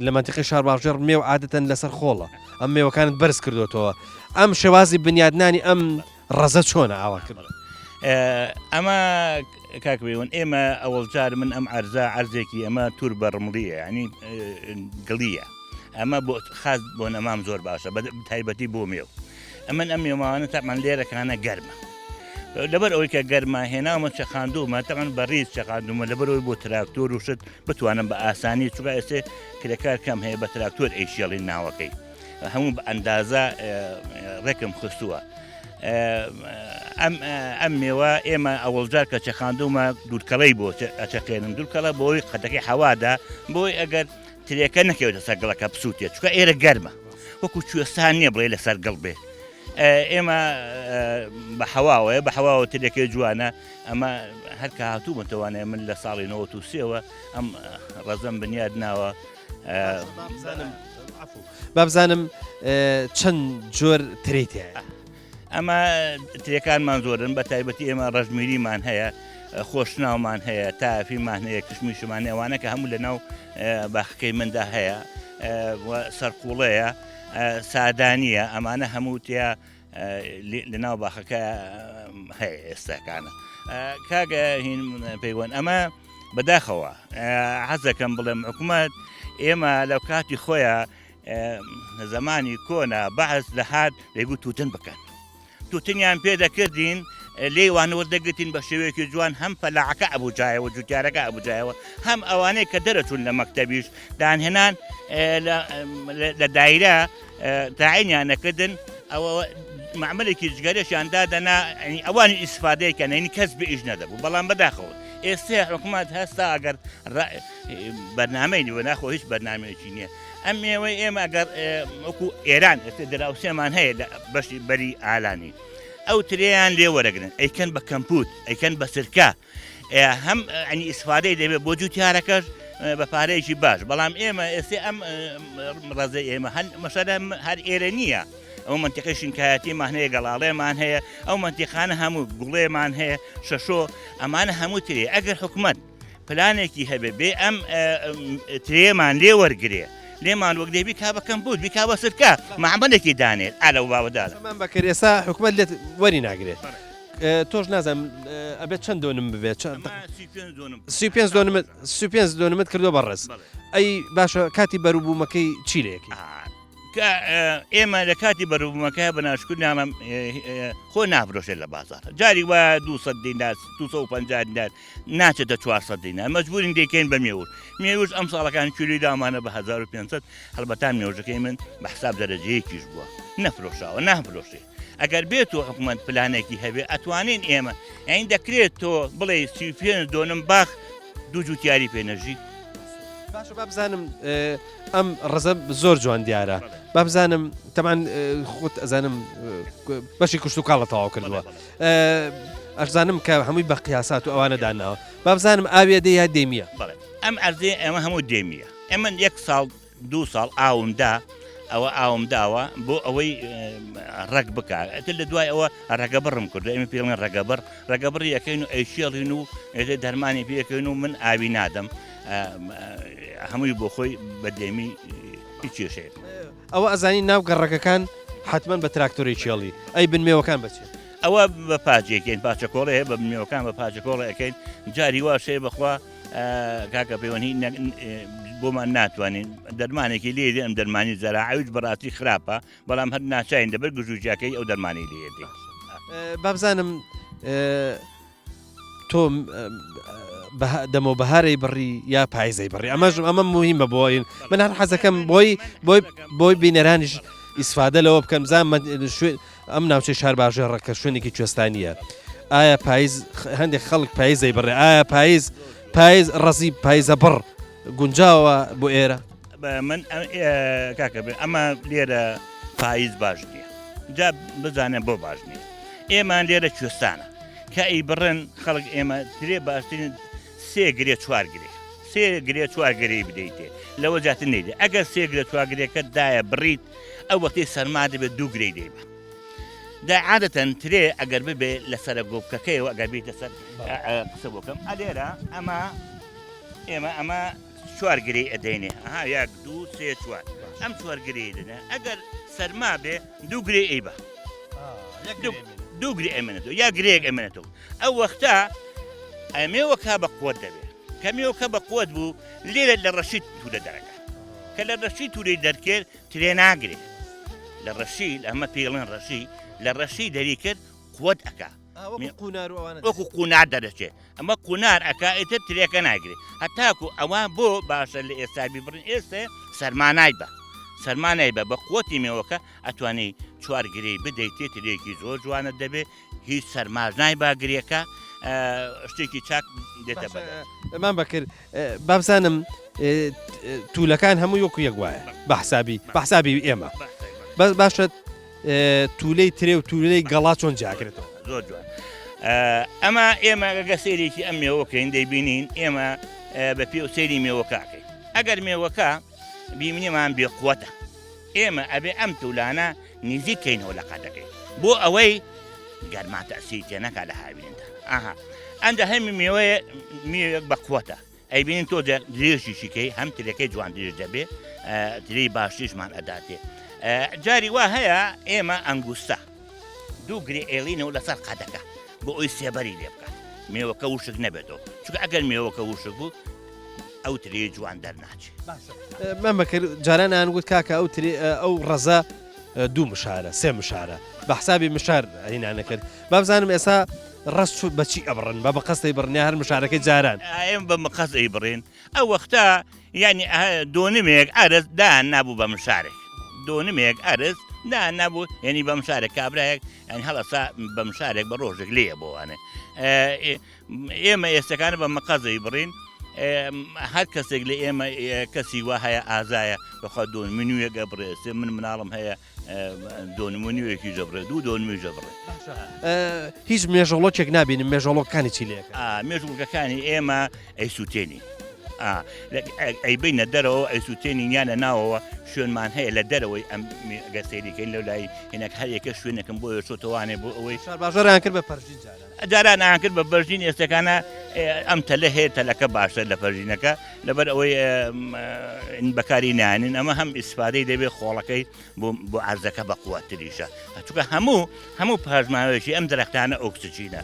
لە مەنتیقەی شارباژێڕ مێو عادەتەن لەسەر خۆڵە، ئەم مێوەکانت بەرز کردۆتەوە، ئەم شێوازی بنیادنانی ئەم ڕەزە چۆنە ئاوا کردوە؟ ئەمە کاک بێون ئێمە ئەوەڵجار من ئەم عەرزە عەرزێکی ئەمە تور بە ڕمڵیە ینی گڵیە ئەمە بۆ خاست بۆ نەمام زۆر باشە بە تایبەتی بۆ مێو ئەمن ئەم مێوانە تەمان لێرەکانە گەرمە لەبەر ئەوەی کە گەرمە هێناومە چەخاندومە تەمان بەڕیز چەخاندومە لەبەرەوەی بۆ تراکتۆر و شت بتوانم بە ئاسانی چووکە ئێستێ کرێکار کەم هەیە بە تراکتۆر ئەیشێڵین ناوەکەی هەموو بە ئەندازە ڕێکم خستووە. ئەم ئەم مێوە ئێمە ئەوەڵجار کە چەخاندومە دوورکەڵی بۆ ئەچەقێنم دوورکەڵە بۆی قەتەکەی حەوادا بۆی ئەگەر ترێکە نەکەوێتە سەر گڵەکە بسووتێت چکە ئێرە گەرمە وەکو کوێستان نییە بڵێ لەسەر گڵ بێ ئێمە بە حەواوەیە بە حەواوە ترێکەی جوانە ئەمە هەر کە هاتوومەتەوانێ من لە ساڵی 93ەوە ئەم ڕەزەم بنیاد ناوە بابزانم چەند جۆر ترێی تایە؟ ئەمە ترێکانمان زۆرن بە تایبەتی ئێمە ڕەشمیریمان هەیە خۆشناومان هەیە تافیمان هەیە کشمیشمان ئەوانە کە هەموو لە ناو باخەکەی مندا هەیە سەرقوڵەیە سادانیە ئەمانە هەموو تیا لە ناو باخەکە هەیە ئێستاکانە کاگە هین پەیوەند ئەمە بەداخەوە حەزەکەم بڵێم حکوومەت ئێمە لە کاتی خۆیان زمانی کۆنە بەعس لە هاات دەیگوت توتن بکەن توتنیان پێ دەکردین لێی وان وەردەگرتین بە شێوەیەکی جوان هەم فەلاعەکە ئەبوجایەوە جوتیارەکە ئەبوجایەوە هەم ئەوانەی کە دەرەچوون لە مەکتەبیش دانهێنان لە دایرە تاعینیان نەکردن ئەوە معملێکی جگەرەشیان دادەنا ئەوانی ئیسفادەیەکە نەینی کەس بە ئیش نەدەبوو بەڵام بەداخەوە ئێستا حکوومەت هەستا ئەگەر بەرنامەی نیوە ناخۆ هیچ بەرنمەیەکی نییە ئەم مێوەی ئێمە ئەگەر وەکو ئێران ئێستا دراوسێمان هەیە لە بەشی بەری ئالانی ئەو ترێیان لێ وەرەگرن ئەیکەن بە کەمپوت ئەیکەن بە سرکە هەم ئەنی ئیسفادەی دەبێت بۆ جوتیارەکەش بە پارەیەکی باش بەڵام ئێمە ئێستا ئەم ڕزە ئێمە هەن مەسەلە هەر ئێرە نییە ئەو منتیقی شینکایەتیمان هەیە گەڵاڵێمان هەیە ئەو منتیقانە هەموو گوڵێمان هەیە شەشۆ ئەمانە هەموو ترێ ئەگەر حکومت پلانێکی هەبێ بێ ئەم ترێمان لێ وەرگێ لێمان وەک دێ بیکا بە کەمپوت بیکا بە سرکە معمەلێکی دانێت ئا لەو باوەدا. سەمان بەکر ئێستا حکومەت لێت وەری ناگرێت تۆش نازانم ئەبێت چەند دۆنم ببێت چەند 35 دۆنمت 35 دۆنمت کردو بە ڕز ئەی باشە کاتی بەروبوومەکەی چی لەیەکی ئێمە لە کاتی بەروبوومەکە بە ناشکر ناڵم خۆ نافرۆشێت لە بازار جاری وایە 200 دینار 250 دینار ناچێتە 400 دینار مەجبورین دەیکەین بە مێوژ مێوژ ئەم ساڵەکان کیلوی دامانە بە 1500 هەڵبەتا مێوژەکەی من بە حساب دەرەجەیەکیش بووە نەفرۆشاوە نافرۆشێ ئەگەر بێت و حکومەت پلانێکی هەبێ ئەتوانین ئێمە ئەین دەکرێت تۆ بڵێ 35 دۆنم باخ دوو جوتیاری پێ نەژی باشە با بزانم ئەم ڕزە زۆر جوان دیارە با بزانم تەمان خۆت ئەزانم بەشی کوشت و کاڵە تەواو کردووە ئەشزانم کە هەمووی بە قیاسات و ئەوانە داناوە با بزانم ئاوێ دێ یا دێمیە بەڵێ ئەم ئەرزەی ئێمە هەموو دێمیە ئێمە یەک ساڵ دوو ساڵ ئاوم دا ئەوە ئاوم داوە بۆ ئەوەی ڕەگ بکە ئەتر لە دوای ئەوە ڕەگەبڕم کردو ئێمە پێڵێن ڕەگەبڕ ڕەگەبڕ یەکەین و ئەیشێڵین و ئێتە دەرمانی پێەکەین و من ئاوی نادەم هەمووی بۆ خۆی بە دێمی هیچ کێشەیەک ئەوە ئەزانی ناو گەڕەکەکان حتمما بە تراکتۆری کێڵی ئەی بن مێوەکان بەچێت ئەوە بە پاجێکین پاچەکۆڵێ بە مێوەکان بە پاچەکۆڵ ئەەکەین جاری وا شەیە بەخوا کاکە پەیوەنی بۆمان ناتوانین دەرمانێکی لێ ئەم دەرمانی زەراعویش بەڕاستی خراپە بەڵام هەر ناچین دەبەر گژوجیاکەی ئەو دەرمانی لێ دێ بابزانم تۆ دەمەوە بەهارەی بڕی یا پایزەی بڕی ئەمەش ئەمە مهمە بۆین من هەر حەزەکەم بۆی بۆی بۆی بینەرانیش ئیسفادە لەوە بکەم زان شوێن ئەم ناوچەی شارباژێڕە کە شوێنێکی کوێستانیە ئایا پایز هەندێک خەڵک پایزەی بڕێ ئایا پایز پایز ڕەزی پایزە بڕ گونجاوە بۆ ئێرە من کاکە بێ ئەمە لێرە پاییز باش نییە جا بزانێ بۆ باش نییە ئێمان لێرە کوێستانە کە ئەیبڕن خەڵک ئێمە ترێ باشترین سێ گرێ چوار گرێ سێ گرێ چوار گرێی بدەیتێ لەوە زیاتر نەیدێ ئەگەر سێ گرێ چوار گرێکە دایە بڕیت ئەو وەختی سەرما دەبێت دوو گرێی دەیبە دا عادەتەن ترێ ئەگەر ببێ لەسەرە گۆپکەکەیەوە ئەگەر بیتە سەر قسە بۆکەم ئەلێرە ئەمە ئێمە ئەمە. چوار گرێی ئەدەینێ ئەها یەک دوو سێ چوار ئەم چوار گرێی دەنێ ئەگەر سەرما بێ دوو گرێ ئەی بە دوو گرێ ئەمێنێتەوە یا گرێک ئەمێنێتەوە ئەو وەختە ئەمێوەکە بە قوت دەبێت کە مێوەکە بە قوت بوو لێرە لە ڕەشی تورە دەرەکە کە لە ڕەشی تورەی دەرکرد ترێ ناگرێ لە ڕەشی ئەمە پێڵێن ڕەشی لە ڕەشی دەری کرد قوت ئەکا وەکو قونار دەرەچێ ئەمە قونار ئەکا ئیتر ترێکە ناگرێ هەتاکو ئەوان بۆ باشە لە ئێستا بیبڕین ئێستێ سەرمانای بە سەرمانای بە بە قوتی مێوەکە ئەتوانی چوار گرێی بدەیتێ ترێکی زۆر جوانە دەبێ هیچ سەرماش نای با گرێکە شتێکی چاک دێتە بە مام بەکر بابزانم تولەکان هەموو وەکو یەک وایە بە حسابی بە حسابی ئێمە بەس باشە تولەی ترێ و تولەی گەڵا چۆن جیاکرێتەوە؟ زۆر جوان ئەمە ئێمە گەگە سەیرێکی ئەم مێوەکەین دەیبینین ئێمە بە پێ و سەیری مێوەکەکەین ئەگەر مێوەکە بیمنیمان بێقوەتە ئێمە ئەبێ ئەم تولانە نزیک کەینەوە لە قەدەکەی بۆ ئەوەی گەرما تەسیری تێ نەکا لە هاویندا ئاها ئەنجا هەمی مێوەیە میوێک بە قوتە ئەیبینین تۆ درێژیشی کەی هەم ترەکەی جوان درێژ دەبێ ترێی باشتریشمان ئەداتێ جاری وا هەیە ئێمە ئەنگوستە دوو گرێ ئێڵینەوە لەسەر قەدەکە بۆ ئەوی سێبەری لێ بکات مێوەکە وشک نەبێتەوە چونکە ئەگەر مێوەکە وشک بوو ئەو ترێ جوان دەرناچێت مام بەکر جاران ئەیان گوت کاکە ئەو ترێ ئەو ڕەزە دوو مشارە سێ مشارە بە حسابی مشار هینانە کرد بابزانم ئێستا ڕەز چوو بەچی ئەبڕن بە بەقەستەی بڕن یا هەر مشارەکەی جاران؟ ئێمە بە مقەست ئەیبڕین ئەو وەختە یانی دۆنمێک ئەرز دایان نابوو بە مشارێک دۆنمێک ئەرز دایان نابوو یعنی بە مشارێک کابراەک یعنی هەڵەسا بە مشارێک بە ڕۆژێک لێیە بۆوانێ ئێمە ئێستەکانە بە مقەزەی بڕین هەر کەسێک لە ئێمە کەسی وا هەیە ئازایە بەخوا دۆنمنوێک ئەبڕێ من مناڵم هەیە دۆنمونیوێکی جەبڕێ دوو دۆنمی جەبڕێ. هیچ مێژۆڵۆکێک نابینم مێژۆڵۆکانی چی لێکە؟ مێژوڵکەکانی ئێمە ئەیسووتێنین. ئەیبینە دەرەوە ئەیسووتێنین یان لە ناوەوە شوێنمان هەیە لە دەرەوەی ئەم گەر سەیریکەین لەو لای هینەک هەر یەکە شوێنێکم بۆ شۆتەوانێ بۆ ئەوەی شارباژێڕیان کرد بە پەرژین جاران جاران ئەیان کرد بە بەرژین ئێستەکانە ئەم تەلە هەیە تەلەکە باشتر لە پەرژینەکە لەبەر ئەوەی بەکاری نانین ئەمە هەم ئیسفادەی دەبێت خۆڵەکەی بۆ ئارزەکە بە قوتریشە چونکە هەموو هەموو پاشماوەیەکی ئەم درەختانە ئۆکسجینە.